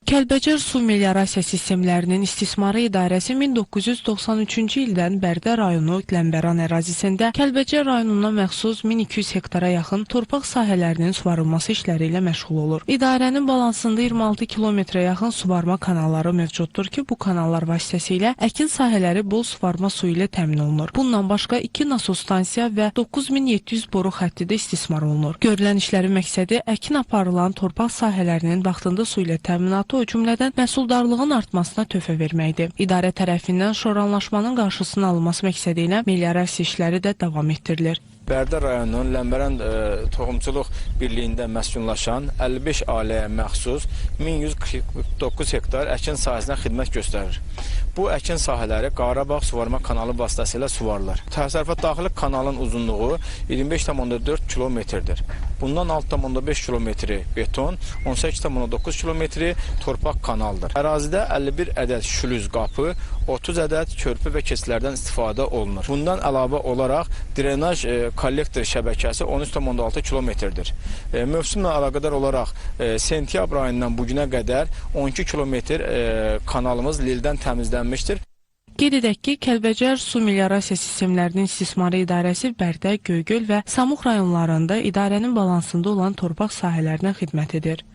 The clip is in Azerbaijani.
Kəlbəcər Su Meliorasiya Sistemlərinin İstismarı İdarəsi 1993-cü ildən Bərdə rayonu Ləmbəran ərazisində Kəlbəcər rayonuna məxsus 1200 hektara yaxın torpaq sahələrinin suvarılması işləri ilə məşğul olur. İdarənin balansında 26 kilometrə yaxın suvarma kanalları mövcuddur ki, bu kanallar vasitəsilə əkin sahələri bol suvarma suyu ilə təmin olunur. Bundan başqa 2 nasos stansiya və 9700 boru xətti də istismar olunur. Görülən işlərin məqsədi əkin aparılan torpaq sahələrinin vaxtında su ilə təminatı, o cümlədən məhsuldarlığın artmasına töhfə verməkdir. İdarə tərəfindən şoranlaşmanın qarşısının alınması məqsədi ilə meliorasiya işləri də davam etdirilir. Bərdə rayonunun Ləmbəran toxumçuluq birliyində məskunlaşan 55 ailəyə məxsus 1149 hektar əkin sahəsinə xidmət göstərir. Bu əkin sahələri Qarabağ suvarma kanalı vasitəsilə suvarılır. Təsərrüfat daxili kanalın uzunluğu 25,4 kilometrdir. Bundan 6,5 kilometri beton, 18,9 kilometri torpaq kanaldır. Ərazidə 51 ədəd şlüz qapı, 30 ədəd körpü və keçidlərdən istifadə olunur. Bundan əlavə olaraq drenaj kollektor şəbəkəsi 13,6 kilometrdir. Mövsümlə əlaqədar olaraq sentyabr ayından bu günə qədər 12 kilometr kanalımız lildən təmizlənmişdir. Qeyd edək ki, Kəlbəcər Su Meliorasiya Sistemlərinin İstismarı İdarəsi Bərdə, Göygöl və Samux rayonlarında idarənin balansında olan torpaq sahələrinə xidmət edir.